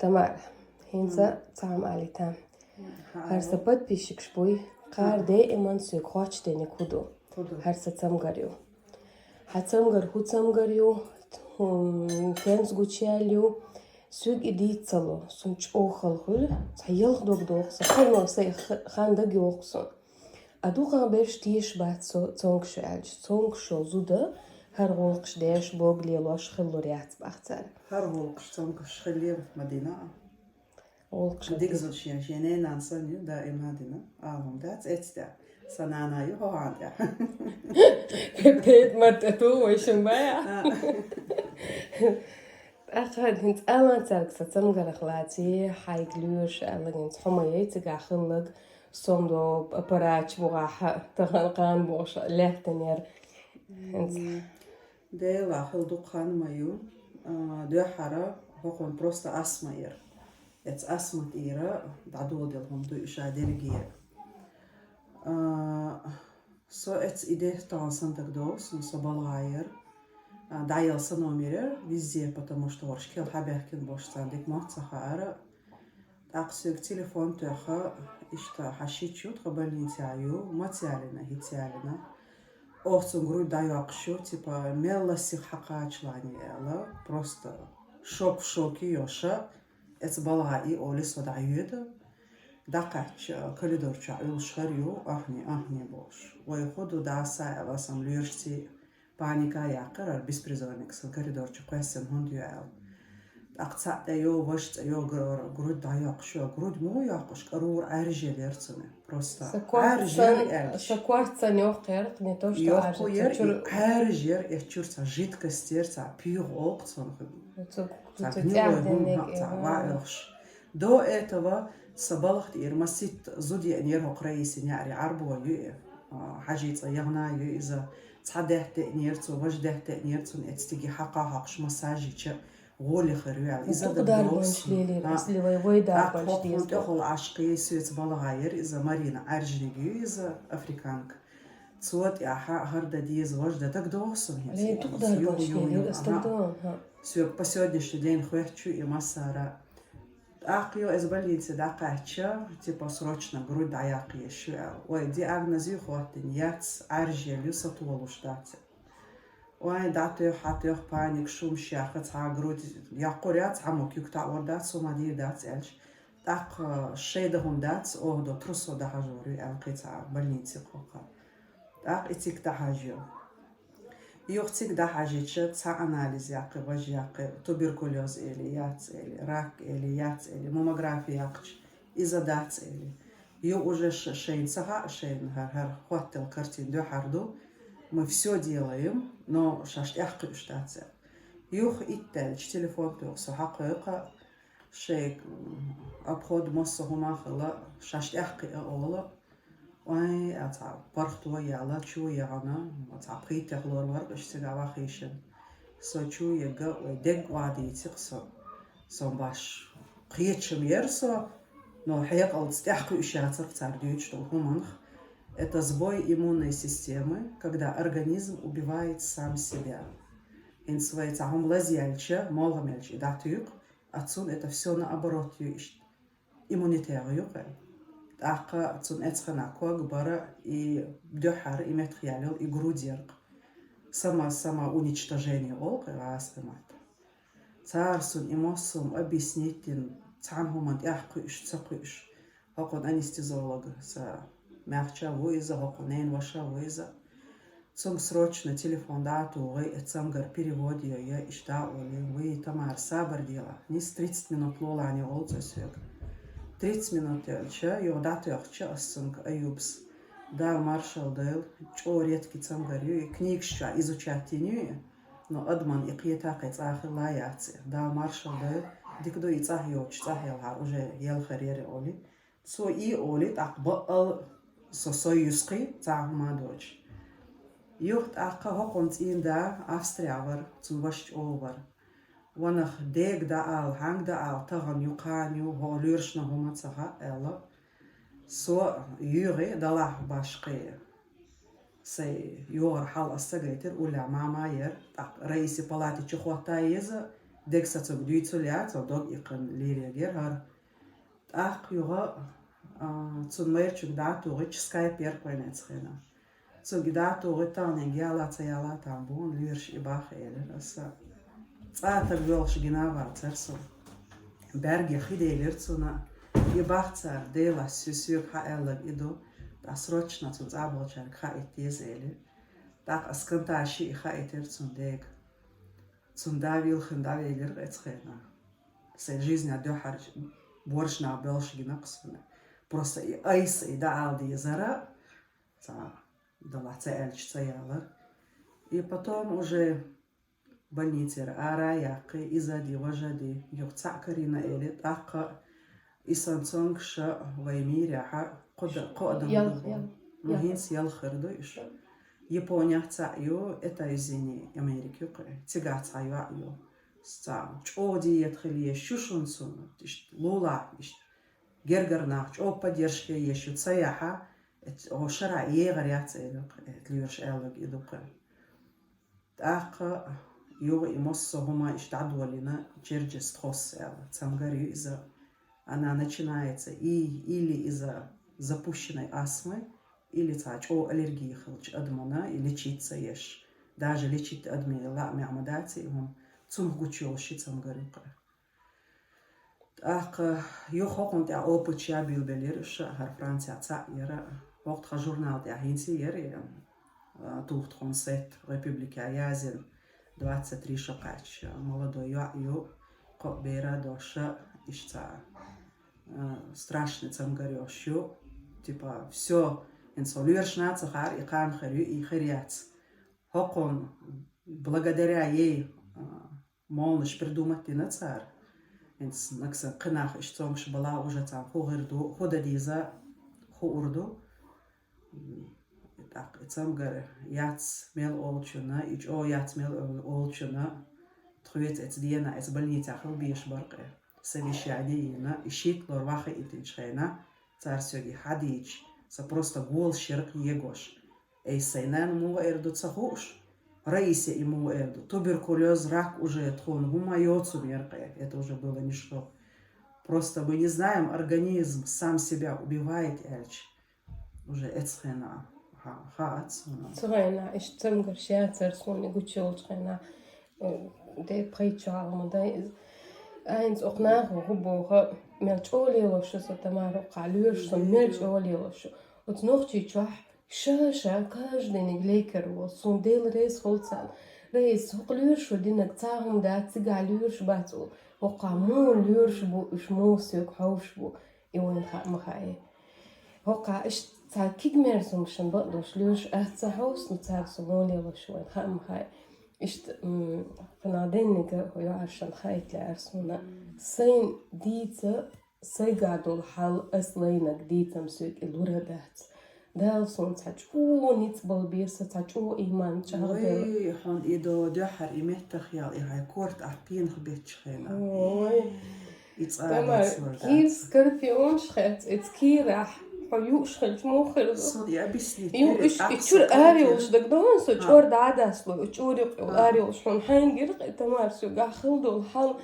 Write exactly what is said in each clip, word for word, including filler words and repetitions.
Тамара, хӀинца цхьа хӀама алийта. ХӀара сан подписчикаш буй, кхара даиман соьга хоттаденниг хӀун ду? ХӀара сан цамгар ю. Хьа цамгар хӀун цамгар ю, хӀун, кӀенца гучаяьлла ю, соьга и дийца ца ло, сона чӀоагӀа хала хуьлу, цхьа ялх дог доху сан, ханна сан х-, хан дага йоху сона. А дукхах берш тешаш бац со цомгаш аьлча, цомгаш йолу зуда хӀара гӀуллакхаш деш, бог лелош хилла лур яц бах цара. ХӀара гӀуллакхаш цомгаш хилла ма дина. ГӀуллакхаш дика зуда шен, шен ненан санна ю, даим а дина. Алам дац, эцтехь. Сан нана ю хӀокхунна тӀехь. Пет мар тӀе ту вайшин бая. ТӀаккха хӀинца алан цаьрга сан цамгарах лаций, хьайга лоьраш аьлла, хӀинца хьо ма яй цигахь хилларг, сом до аппарат бухахь тахана кхана бохуш лаьттинера. ХӀинца. Дела, хила дукха хан ма ю. А, дуьххьара хӀокхунна просто астма яра. Эцу астма тӀера дӀадоладелла хӀума ду и ша дерриге. А, со эцу и де тахана сан дага догӀу, сона со балгӀа яра. А, дӀаяла сан номер яра везде, потому что хӀорш кел хьабаьхкина бохуш царна дика мотт ца хаьара. ТӀаккха соьга телефон тоьхна, иштта хьан шича ю тхан больницехь ю, маца ялийна, хӀинца ялийна. Оха цунна грудь дӀайоккхуш ю, типа, мелла сиха хьакхачалла аьлла, просто шок в шоке йолуш, эцу балгӀа и олий со дӀайоьду. ДӀакхаьчча, коридор чохь уьллуш хӀара ю, ахьне, ахьне бохуш. Вай хӀун ду, даса аьлла, сан лоьрашций паника яьккхира, хӀара беспризорник сан коридор чу кхоьссина хӀунда ю аьлла. ТӀаккха цхьаъ тӀе йо, важа цӀе йо, гр-, грудь дӀайоккхуш йо, грудь муха йоккхуш, кӀарура Ӏаьржа елира цуьнан. Просто Ӏаьржа елира аьлча. Сан корта сан йоккху яра, не то что йоккху яра, и Ӏаьржа яра, эцу чуьра цхьа жидкость яра, цхьа пуьгӀа олу цунах. Цу, цхьа цу гнилой тӀаьхьа хӀума, денег, цхьа ваьӀ йохуш. До этого сан балха тӀера масийтта зуда еанера хӀокху Раисин яӀаре, Ӏарбой ю и, а, хьажий цӀа яхана ю иза, цхьа даьтта деанера цо, важа даьтта деанера цунна, эцу стиге хьакха хьокхуш массаж йича, гӀоле хир ю аьлла. Иза дан догӀу. Лелийра, а, если вай, вай дарбанча тӀаккха хӀокхунна тӀехула Ӏаш кхин соьца балгӀа яра иза, Марина Ӏаьржаниг ю иза, африканка. Цо тӀаьхьа хӀара дан деза, важа дан дага догӀу сона хӀинца. Ле, дукха дарбанча лелийра, ас дага догӀу, хӀа. Соьга по сегодняшний день хоьттуш ю и массара. ТӀаккха йо, иза больнице дӀакхаьчча, типа, срочно грудь дӀаяккха езаш ю аьлла. Ой, диагноз ю хӀоттийна, яц, Ӏаьржа елла ю, сатолуш дац. Ой, дӀатоьху, хьатоьху, паника, шумаш яьхна, цхьа грудь яккхур яц, цхьаммо куьг таӀор дац, хӀума дийр дац аьлча. ТӀаккха шайн дан хӀума дац, оха до трусо дӀахьажор ю аьлла, кхин цхьа больнице кхоккхур. ТӀаккха и цига дӀахьажайо. Юха цига дӀахьажийча, цхьа анализ яккхий, важа яккхий, туберкулез эли, яц эли, рак эли, яц эли, маммография яьккхича, иза дац эли. Ю уже ш-, шайна ца хаьа, шайна хӀара, хӀара хӀоттаелла картина дуьххьара ду. Мы всё делаем, но шаьш тӀаьхьакхуьуш дац аьлла. Юха итт даьлча телефон тоьху со, хьакхойкху, шайн, м, обход массо а хӀума хилла, шаьш тӀаьхьакхиа олу. Ой, а цхьа паргӀато яьлла, чу яхана, цхьа пхийттех лор вара, иштта цига вахийшина. Со чу егга, ой, дегга охьадийцира со. Со баш кхеташ-м яра со, но хьекъалца тӀаьхьакхуьуш яцара цара дуьйцуш долу хӀуманах. Это сбой иммунной системы, когда организм убивает сам себя. ХӀинца вай цхьа хӀума лазъяьлча, молха мелча и дӀатуьйху, а цунна это всё наоборот ю иштта. Иммунитет ю кхин. ТӀаккха цунна эцхана ког бара и дуьххьара и меттахъяьлла и грудь яра кхин. Само-, самоуничтожение олу кхин гӀазкхийн маттахь. Цара суна и массо а объяснить дина, цхьана хӀуманна тӀаьхьакхуьуш, ца кхуьуш. ХӀокхуьнан анестезиолог сан маьхча ву иза, хӀокхуьнан ненан ваша ву иза. Цуьнга срочно телефон дӀа а тухий, и цамгар перевод йой, иштта а олий: «Вай, Тамара, сабар де, нийса тридцать минут лолахь», олу цо соьга. Тридцать минут йоьлча, юха дӀатоьхча ас цуьнга Аюбас: «Дала маршалла дойла, чӀогӀа редкий цамгар ю, и книгаш чохь изучать йина ю и, но адамна и кхета кхин цкъа а хилла яц и. Дала маршалла дойла, дика ду и цӀахь йоцуш, цӀахь елахь уже елхар яра», олий. Цо и олий, тӀаккха бакъал со сой юьсу кхин, цхьа а хӀума доцуш. Юха тӀаккха хӀокхуьнан цӀийнда Австрехь вара, цуьнан ваша чӀогӀа вара. Ванах дега дӀаала, хьанга дӀаала, тахана ю, кхана ю, хӀокху лоьрашна хӀума ца хаьа аьлла. Со йоьхий, далахь башха кхин. Сайн йогӀура хьал ас ца гайтира, уллехь мама яра, тӀаккха Раиси палати чу хӀотта еза, дег сацуг дуьйцул яц, дог иккхана лерегер хӀара. ТӀаккха юха, а, цун майрачуг дӀатугӀича скайпер кхойнецхена. Цуг дӀатугӀи таханенга яла ца яла там бу, лоьраш и бах элира аса. ЦӀа таг воьлхуш гина вацар со. БӀарге хи делира цуна. И бах цар, Дела, су-, соьга хьааьллаг и ду. ТӀа срочно цун цӀа болчаьрга хаийта деза элира. ТӀаккха ас канташи и хаийтира цун дега. Цун да вилхина дӀавелира эцхена. Сай жизня дуьхьарча боршна боьлхуш гина сона. Просто и айса, и дӀаала дезара, ца, дала ца аьлча ца ялар. И потом уже больницера ара яккхи, иза ди, важа ди, юха цхьаъ карийна эли, тӀаккха и сан цонгаш вай мийрехьа кхо да-, кхо адам Ял-, ду. ял-, Ну, ял. ХӀинца ялхар ду иш. Японехь цхьаъ ю, это извини, Америка ю кхе. Цигахь цхьа йоӀ ю. Цхьа чӀогӀа диета хила еш ю шун цунна. Иштта лулахь, иштта гергара нах чӀогӀа поддержка еш ю ца яхьа, эт-, о шара егӀар яц элира кхе, эт лоьраш аьллаг и ду кхе. ТӀаккха юха и массо а хӀума иштта дӀадолийна через час тхоссала. Цамгар ю иза. Она начинается, и, или из-за запущенной астмы, или цхьа чӀогӀа аллерги хилча адамана, и лечиться еш. Даже лечить адаме лаамехь ма дац и хӀума, цунах гучуйолуш ши цамгар ю кхе. ТӀаккха юха хӀокхунна тӀехь опыт ша билбелира уьш, хӀара Францехь цхьаъ яра, хӀокху тхан журнал тӀехь хӀинца яра, а, туху тхуна сет, Република язйина, двадцать три шо кхаьчча, молодой йоӀ ю, кхо бер а дош, иштта цхьа, а, страшный цамгар йолуш ю, типа, всё, хӀинца лоьрашна а ца хаьара, и кхана хир ю, и хир яц. ХӀокхунна благодаря ей, а, молнаш придумать дина цара. ХӀинца нагахь санна кхин нах иштта цомгаш бала уже царна хӀун хир ду, хӀун дан деза хуур ду. М, тӀаккха и цамгар яц мел олучунна, и чӀогӀа яц мел олучунна, тхоьца эца дена, эца больницехь хила безаш бара кхе. Совещание йина, и шийтта лор ваха итинчу хенахь, цара соьга хьадийча, сан просто голаш яра кхе егош. Эй, сайн нана муха эр ду ца хууш? Раисе и муха эр ду? Туберкулез, рак уже тхуна хӀума йоцу мер кхе. Это уже было ничто. Просто мы не знаем, организм сам себя убивает, аьлча. Уже эцхена ха-, хаьац хьуна. Цу хенахь, иштта цамгарш яцара суна гучуйолчу хенахь, э, де пхайчу хьалха ма дай иза. Айнца окху нахо хӀун боху, мел чӀогӀа лелош шу со, Тамара, хӀокху лоьраш сон мел чӀогӀа лелош шу. Оцу Нохчийчохь ша-ша каждыйниг лейкар волу, суна Дела реза хуьлу царна. Раиса, хӀокху лоьрашо динарг цхьа хӀума дац, цигахь лоьраш бац олу. ХӀокху муха лоьраш бу, уьш муха соьга хьовш бу, и вайна хаа ма хаьа. ХӀокху иштта цхьа кигмерза хӀумашна бакъдолуш лоьраш аьлла ца хьовсу, цара со муха лелош вайна хаа ма хаьа. Иштта, м, кхунах деннига хӀу йоӀаршна хаийта лаьара суна. Сайн дийца Сайга долу хьал ас лайнарг дийцам соьга и лур а дац. Дала суна цхьа чӀогӀа ницкъ бала беза, цхьа чӀогӀа ийман чӀагӀделла. Вай, хьуна и до дуьххьара и меттах ял, и хьайн корта ахь пенах бетташ хенахь. Ой. И цӀа Тамар, дац лур кийра дац. Скорпионаш хец, эца кийрахь хьо юуш хилча муха хир ду? Суна и объяснить Ю, дери, иш, и ахса чуьра кхайкхира. Арайолуш дагадогӀу со, ХӀа. ЧӀор дӀа а дасло, и чӀор юкъа ХӀа. Арайолуш хьуна хьайна гира кхе, Тамар, соьга хьалдолу хьал.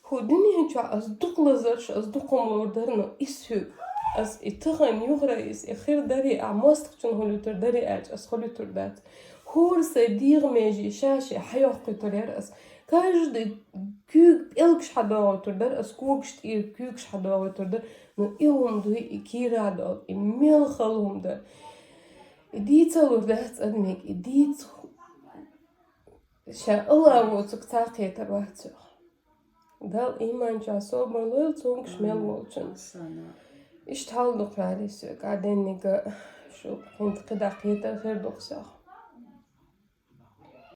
ХӀу дуьнен чохь ас дукха лазарш, ас дукха хӀума лур дара, но иза соьга. Ас и тахана юхара иза, и хир дарий, ахь мостагӀчунна хӀун луьтур дарий аьлча, ас хӀун луьтур дац. ХӀора сайн дегӀан меже ша-шен хьайоккхуьйтур яра ас. Каждый куьйга пӀелгаш хьадогӀуьйтур дара, ас когаш тӀера куьйгаш хьадогӀуьйтур дара. Но и хӀума дуй, и кийра долу, и мел хала хӀума дара. И дийца лур дац адамега, и дийца ша ала воцург цхьа кхетар вац. Дала ийман чохь собар лойла цуьнгаш мел волчун. Сана. Иштта хьал дукха лаьрий соьга, а деннига шу хӀинца кхидӀа кхетар хир дукха сох.